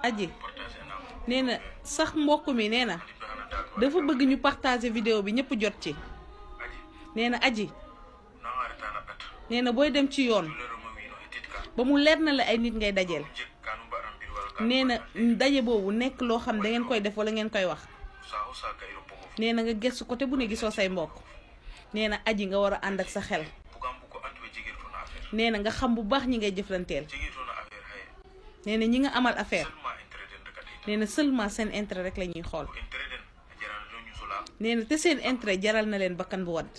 aji nee na sax mbokk mi nee na dafa bëgg ñu partager vidéo bi ñëpp jot ci nee na aji nee na booy dem ci yoon ba mu leer na la ay nit ngay dajeel nee na daje boobu nekk loo xam da ngeen koy def wala ngeen koy wax nee na nga gëstu côté bu ne gisoo say mbokk nee na aji nga war a ànd ak sa xel nee na nga xam bu baax ñi ngay jëflanteel nee na ñi nga amal affaire nee na seulement seen intérêt rek la ñuy xool nee na te seen intérêt jaral na leen bakkan bu wadd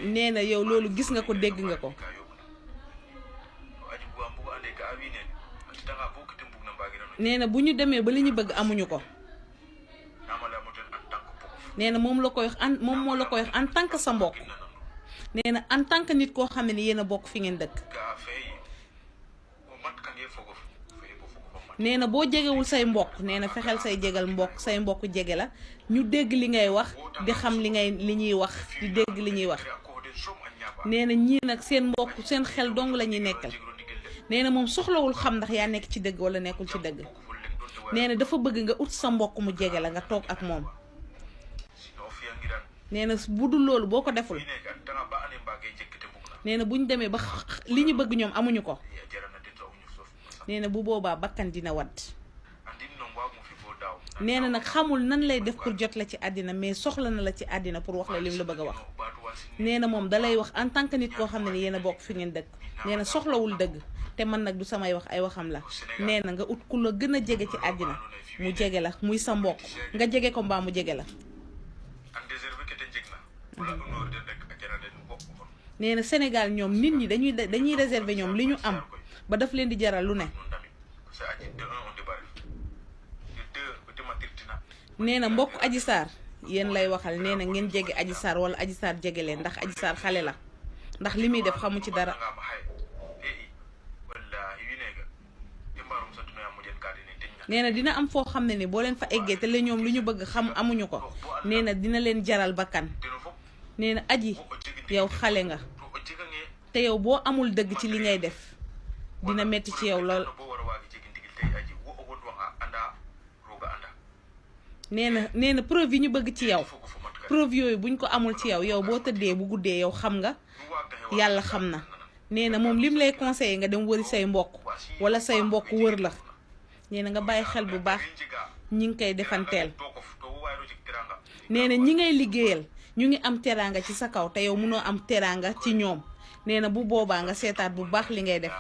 nee na yow loolu gis nga ko dégg nga ko nee na bu ñu demee ba li ñu bëgg amuñu ko nee na moom la koy wax moom moo la koy wax en tant que sa mbokk nee na en tant que nit koo xam ne yéen a bokk fi ngeen dëkk nee na boo jegewul say mbokk nee na fexeel say jegal mbokk say mbokk jege la ñu dégg li ngay wax di xam li ñuy wax di dégg li ñuy wax nee na ñii nag seen mbokk seen xel dong la ñuy nekkal nee na moom soxlawul xam ndax yaa nekk ci dëgg wala nekkul ci dëgg nee na dafa bëgg nga ut sa mbokk mu jege la nga toog ak moom nee na bu dul loolu boo ko deful nee na bu ñu demee ba li ñu bëgg ñoom amuñu ko nee na bu boobaa bakkan dina wadd nee na nag xamul nan lay def pour jot la ci àddina mais soxla na la ci àddina pour wax la lim la bëgg a wax nee na moom dalay wax en tant que nit koo xam ne ni yéen a bokk fi ngeen dëkk nee na soxlawul dëgg te man nag du samay wax ay waxam la nee na nga ut ku la gën a jege ci àddina mu jege la muy sa mbokk nga jege ko mbaa mu jege la nee na Sénégal ñoom nit ñi dañuy réserver ñoom li ñu am ba daf leen di jaral lu ne nee na mbokk Adji Sarr yéen lay waxal nee na ngeen jege Adji Sarr wala Adji Sarr jege leen ndax Adji Sarr xale la ndax li muy def xamu ci dara nee na dina am foo xam ne ni boo leen fa eggee te la ñoom lu ñu bëgg xam amuñu ko nee na dina leen jaral bakkan nee na aji yow xale nga te yow boo amul dëgg ci li ngay def dina metti ci yow lool nee na preuve yi ñu bëgg ci yow preuve yooyu buñ ko amul ci yow boo tëddee bu guddee yow xam nga yàlla xam na nee na moom lim lay conseillé nga dem wëri say mbokk wala say mbokk wër la nee na nga bàyyi xel bu baax ñi ngi koy defanteel nee na ñi ngay liggéeyal ñu ngi am teraanga ci sa kaw te yow mënoo am teraanga ci ñoom nee na bu boobaa nga seetaat bu baax li ngay def